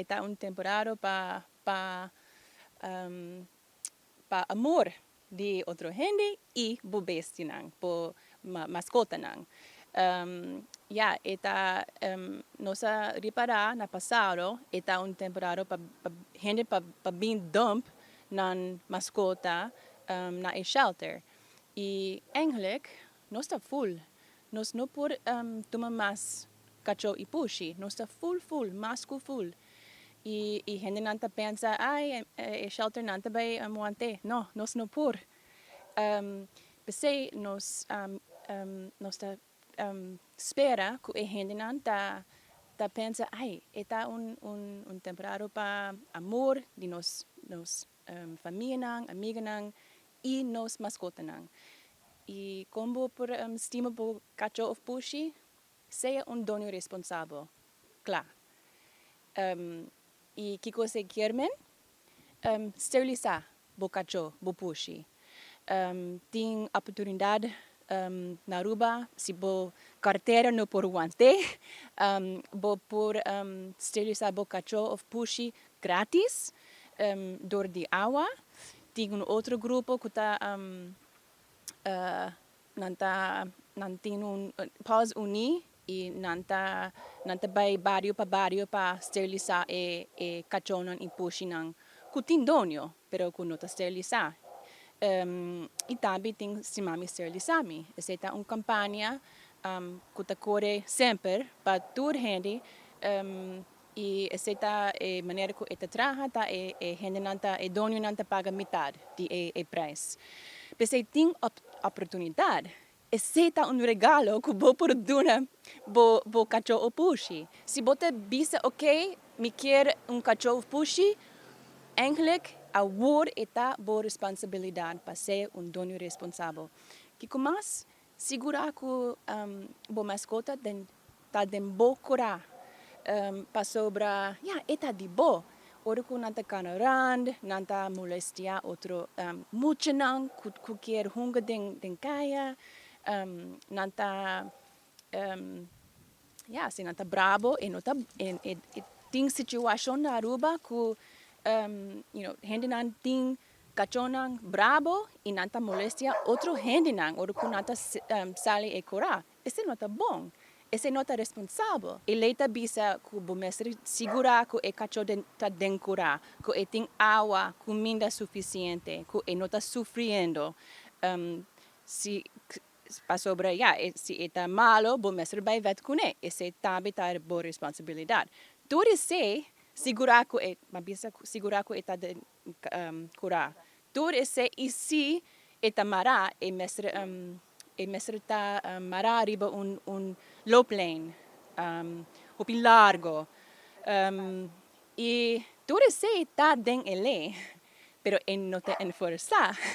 Ta un temporada pa amor di otro hende y bo bestianan, bo mascotanan. Ja, e ta nos a ripara na pasado, e ta un temporada pa hende pa bin dump nan mascota na e shelter. Y eigenlijk, nos ta full. Nos no por tuma mas cacho y pushi. Nos ta full full, mas cu full. Y hendenan ta pensa, "Ai, e shelter nan ta bay wanta." No, nos no por. Pesey nos ta spera cu e hendenan ta pensa, "Ai, e ta un temporada pa amor di nos famianan, amiganan y nos mascotanan." Y con por stima bo cacho of pushi? Sea un doño responsabel. Cla. Y kico esey kiermen? Steriliza bo cacho, bo pushi. Tin oportunidad na Aruba, si bo cartera no por wanta, bo por steriliza bo cacho of pushi gratis door di awa. Tin un otro grupo cu ta nan tin un Paws Uni y nan ta bay bario pa bario pa steriliza e cachonan y pushinan cu tin doño, pero cu no ta steriliza. Y tambe tin Stimami Sterilisami. Esey ta un campaña cu ta core semper pa tur hende y esey ta e manera cu e ta traha ta e hendenan ta e doñonan ta paga mitar di e prijs. Pesey tin oportunidad. Esey ta un regalo cu bo por duna bo cacho of pushi. Si bo ta bisa, "Ok, mi kier un cacho of pushi," eigenlijk awor ta bo responsabilidad pa ser un doño responsabel. Kico mas? Sigura cu bo mascota ta den bo cura. Pasobra, ja, e ta di bo. Ora cu nan ta cana rond, nan ta molestia otro muchanan cu kier hunga den caya, nan ta ja, si nan ta brabo e no ta e tin situacion na Aruba cu hendenan tin cachonan brabo y nan ta molestia otro hendenan ora cu nan ta sali e cura. Esey no ta bon. Esey no ta responsabel. E ley ta bisa cu bo mester sigura cu e cacho ta den cura, cu e tin awa, cuminda suficiente, cu e no ta sufriendo. Si pasobra, ja, si e ta malo, bo mester bay vet cune. Esey tambe ta bo responsabilidad. Tur esey, sigura cu e, m'a bisa sigura cu e ta den cura. Tur esey y si e ta mara, e mester ta mara riba un looplijn, hopi largo. Y tur esey ta den e ley, pero e no ta enforsa.